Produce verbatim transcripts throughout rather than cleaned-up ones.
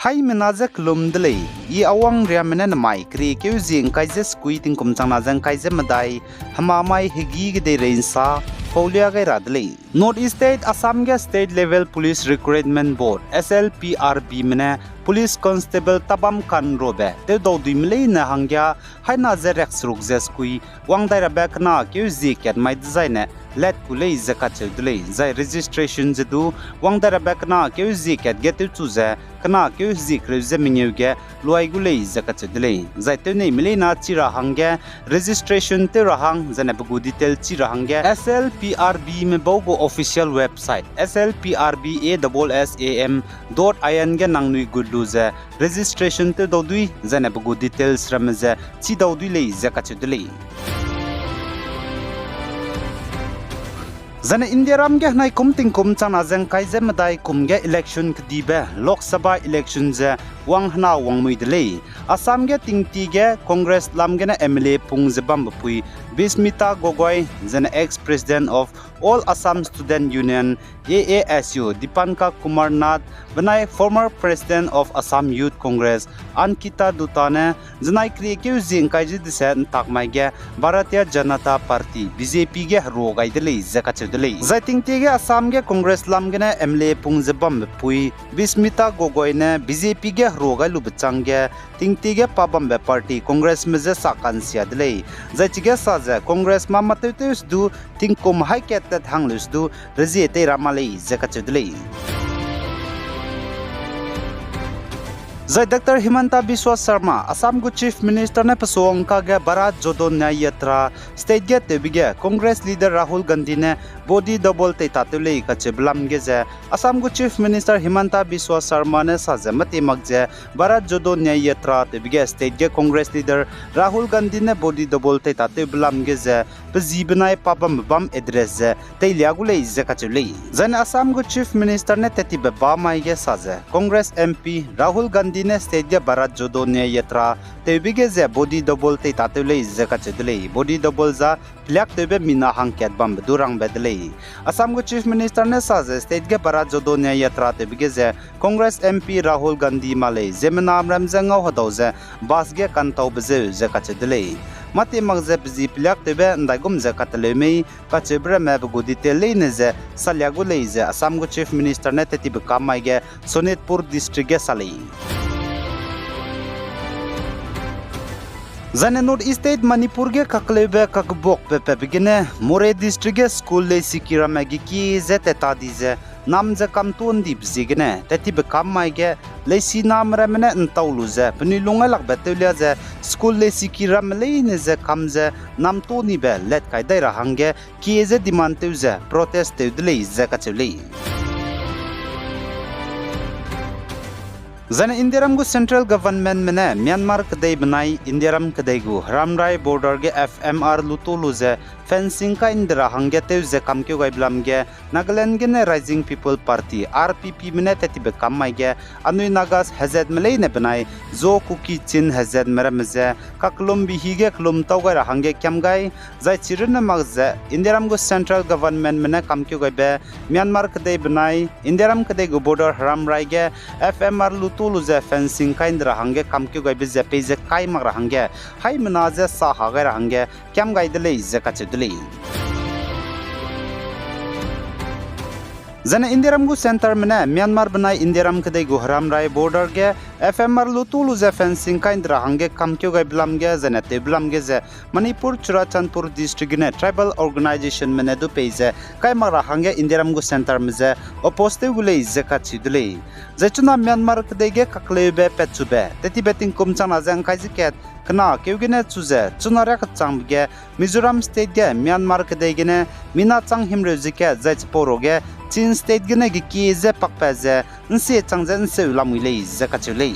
Haimena ze kelum de lei, I Awang Riame ne nemai keriekeu zie ngkai ze sekui tingkum changna ze ngkai ze medai, hemamai hegî kedeirei nsa paulia gai ra de lei. North East State Assam ge State Level Police Recruitment Board, S L P R B me ne Police Constable tabam kanrobe tewdauduime leine hangge haina ze riakseruk ze sekui wang dai rabe kena keu zie kat mai dezaine let ku lei ze kacheu de lei, zai registration ze du wang dai rabe kena keu zie kat ge tewchu ze kena keu zie kereu ze mengeu ge luai gu lei ze kacheu de lei. Zai tewneime leina chi ra hangge registration tew ra hang, zaine pe gu detail chi ra hangge S L P R B me bau gu official website S L P R B A S S A M dot I N ge nangnui gut lu ze registration tewdau dui, zaine pe gu details ramme ze chidau dui lei ze kacheu de lei. Zaine Indiaram ge henai kum tingkum changna ze ngkai ze medai kum ge election kedibe Lok Sabha election ze wang hena wangmui de lei. Assam ge tingtie ge Congress lam gene M L A pung ze bambe pui Bismita Gogoi, zaine ex-president of All Assam Student Union, A A S U, Dipankar Kumar Nath, benai former president of Assam Youth Congress, Ankita Dutta ne zenai keriekeu zie ngkai ze dese ntak mai ge Bharatiya Janata Party, B J P ge herua gai de lei ze kacheu de lei. Zai tingtie ge Assam ge Congress lam gene M L A pung ze bambe pui Bismita Gogoi ne B J P ge herua gai lube chang ge tingtie ge pa bambe party Congress me je sa ka'nsia de lei. Zai chige sa ze Congress ma matew tew se du tingkum haî kat tat hang leu se du rezie tei ra ma lei ze kacheu de lei. Zai Doctor Himanta Biswa Sarma, Assam gu Chief Minister ne pesuangka ge Bharat Jodo Nyay Yatra state ge tewbe ge Congress leader Rahul Gandhi ne body double tei tatew lei kacheube lam ge ze Assam gu Chief Minister Himanta Biswa Sarma ne sa ze mâtie mak ze Bharat Jodo Nyay Yatra tewbe ge state ge Congress leader Rahul Gandhi ne body double tei tatewbe lam ge ze pe ji benai pa bambe bam address ze teilia gu lei ze kacheu lei. Zaine Assam gu Chief Minister ne tettibe ba mai ge sa ze Congress M P Rahul Gandhi ne state ge Bharat Jodo Nyay Yatra tewbe ge ze body double tei tatew lei ze kacheu de lei. Body double za peliaktewbe mina hangkat bambe du rangbe de lei. Assam gu Chief Minister ne sa ze state ge Bharat Jodo Nyay Yatra tewbe ge ze Congress M P Rahul Gandhi ma lei ziemmena ram ze ngau hedau ze bus ge kantaube zeu ze kacheu de lei. Mâtie mak ze pe ji peliaktewbe ndaigum ze kateleu mei kacheube ramme pe gu detail leine ze salia gu lei ze Assam gu Chief Minister ne tettibe kam mai ge Sonitpur District ge sa lei. Zaine North East State Manipur ge kakleube kakebuakbe patbe gene Moreh District ge school leisiki ramme gekie ze tat ta di ze nam ze kam tuâ ndibe ziegene tettibe kam mai ge leisi name ramme ne ntau lu ze penui lung ailakbe tewlia ze school leisiki ramme leine ze kam ze nam tuâ nibe let kai dai ra hangge kie ze demand tew ze protest tew de lei ze kacheu lei. Zaine Indiaram gu central governmentme ne Myanmar kedei benai Indiaram kedei gu Hamrai border ge F M R lutu lu ze fencing kai nde ra hangge tew ze kamkeu gaibe lam ge Nagaland gene Rising People Party, R P Pme ne tettibe kam mai ge anui Nagas hezatme leine benai Zo, Kuki, Chin hezatme ramme ze kakellumbe hi ge kellum tau gai ra hangge kiam gai, zai chirunne mak ze Indiaram gu central governmentme ne kamkeu gaibe Myanmar kedei benai Indiaram kedei gu border Hamrai ge F M R lutu lu ze fencing kai nde ra hangge kamkeu gaibe ze peize kai mak ra hangge haimena ze sa ha gai ra hangge kiam gai de lei ze kacheu de lei. Zaine Indiaram gu centreme ne Myanmar benai Indiaram kedei gu Hamrai border ge F M R lutu lu ze fencing kai nde ra hangge kamkeu gaibe lam ge zaine tewbe lam ge ze Manipur Churachandpur District gene tribal organizationme ne du peize kai mak ra hangge Indiaram gu centreme ze oppose tew gu lei ze kacheu de lei. Zai chuna Myanmar kedei ge kakleube patchube tettibe tingkum changna ze ngkai ze kat kena keu gene chu ze chuna riakechangbe ge Mizoram State ge Myanmar kedei gene mina chang himreu ze kat zai chipau ruage Chin State gene gekie ze pakpat ze nsie chang ze nseu lamui lei ze kacheu lei.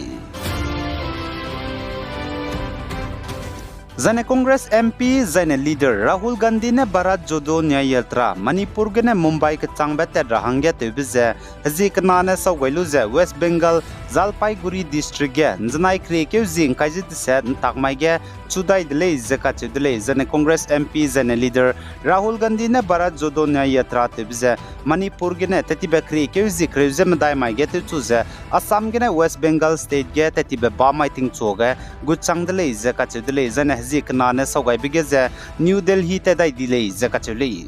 Zaine Congress M P zaine leader Rahul Gandhi ne Bharat Jodo Nyay Yatra Manipur gene Mumbai kechangbe tat ra hangge tewbe ze hezie kena ne sau gai lu ze West Bengal Jalpaiguri District ge ’nzenai keriekeu zi ’ngkai ze deset ’ntak mai ge chu dai de lei ze kacheu de lei. Zaine Congress MP zaine leader Rahul Gandhi ne Bharat Jodo Nyay Yatra tewbe ze Manipur gene tettibe keriekeu zi kereu ze medai mai ge tewchu ze Assam gene West Bengal State ge tettibe bamai tingchu ge gutchang de lei ze kacheu de lei. Zaine hezie kena ne saugaibe ge ze New Delhi tat dai di lei ze kacheu lei.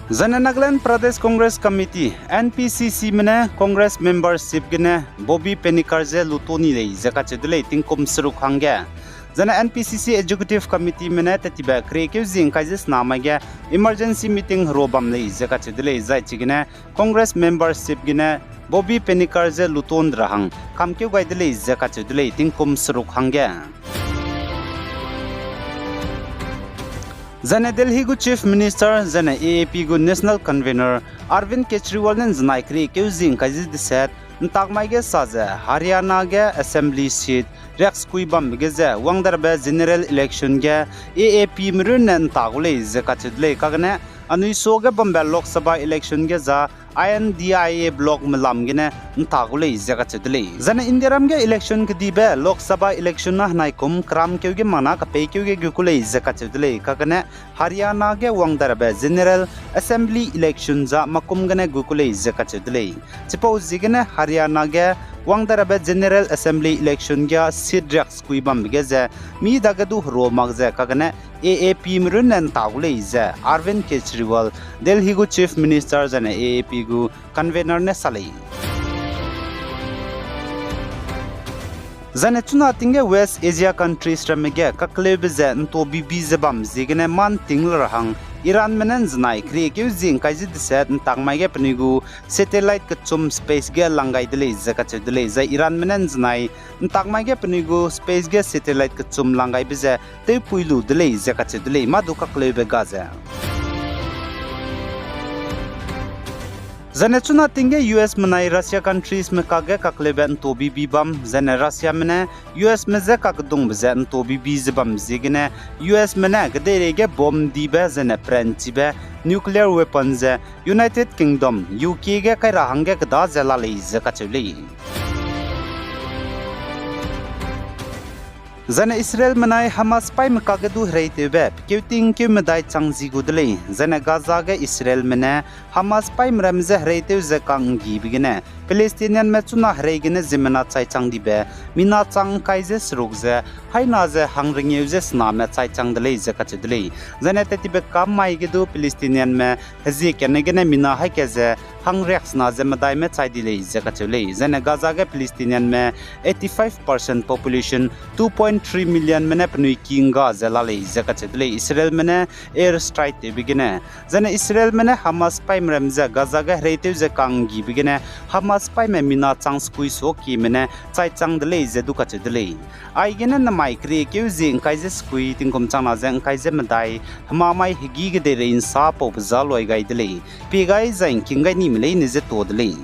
Zaine Nagaland Pradesh Congress Committee, N P C Cme ne Congress membership gene Bobby Panikar je luto ni lei ze kacheu de lei tingkum seruk hangge. Zaine N P C C Executive Committeeme ne tettibe keriekeu zi ’ngkai ze sena mai ge emergency meeting hero bam lei ze kacheu de lei. Zai chigene Congress membership gene Bobby Panikar je luto ’ndra hang kamkeu gai de lei ze kacheu de lei tingkum seruk hangge. Zaine Delhi gu Chief Minister zaine A A P gu National Convener Arvind Kejriwal ne ’nzenai keriekeu zi ’ngkai ze deset ’ntak mai ge sa ze Haryana ge Assembly seat riaksekui bambe ge ze wangdarabe general election ge A A Pme runne ’nta gu lei ze kacheu de lei. Kagene anui suage bambe Lok Sabha election ge za I N D I A bloc melam gene ’nta gu lei ze kacheu de lei. Zaine Indiaram ge election kedibe Lok Sabha election na henai kum keramkeu ge mak na kapeikeu ge gu ku lei ze kacheu de lei. Kagene Haryana ge wangdarabe General Assembly election za makum gene gu ku lei ze kacheu de lei. Chipau ziegene Haryana ge wangdarabe General Assembly election ge seat riaksekui bambe ge ze mi dage du hero mak ze kagene A A Pme runne ’nta gu lei ze Arvind Kejriwal, Delhi gu Chief Minister zaine A A P gu convener ne sa lei. Zaine chuna ting ge West Asia countries ramme ge kakleube ze ’ntobibi ze bam ziegene mâ ’nting le ra hang Iranme ne ’nzenai keriekeu zi ’ngkai ze deset ’ntak mai ge penui gu satellite kechum space ge lang gai de lei ze kacheu de lei. Zai Iranme ne ’nzenai ’ntak mai ge penui gu space ge satellite kechum lang gaibe ze tewpui lu de lei ze kacheu de lei, mâ du kakleube ga ze. Zaine chuna ting ge U S menai Russia countries me kakge kakleube ’ntobibi bam, zaine Russiame ne U Sme je kakdungbe ze ’ntobibi ze bam ziegene U Sme ne kedeirei ge bomb dibe zaine peranchibe nuclear weapon ze United Kingdom, U K ge kai ra hangge keda ze la lei ze kacheu lei. Zaine Israel menai Hamas paîme kakge du hereitewbe pekeutingkeu medai chang zi gu de lei. Zaine Gaza ge Israelme ne Hamas paîme ramme je hereitew ze ka'nggibe gene Palestinianme chuna herei gene ziemmena chai chang dibe mina chang ’ngkai ze seruk ze haina ze hangrengeu ze sename chai chang de lei ze kacheu de lei. Zaine tettibe kam mai ge du Palestinianme hezie kane gene mina haî ka ze hangriaksena ze medaime chai di lei ze kacheu lei. Zaine Gaza ge Palestinianme eighty-five percent population two point three millionme ne penui ki ’ngga ze la lei ze kacheu de lei. Israelme ne air strike tewbe gene. Zaine Israelme ne Hamas paîme ramme je Gaza ge hereitew ze ka'nggibe gene Hamas paîme mina chang sekui suakime ne chai chang de lei ze du kacheu de lei. Aigene namai keriekeu zi ’ngkai ze sekui tingkum changna ze ’ngkai ze medai hemamai hegî kedeirei ’nsa paube za luai gai de lei. Pie gai zai ’ngking gai nime leine ze tuâ de lei.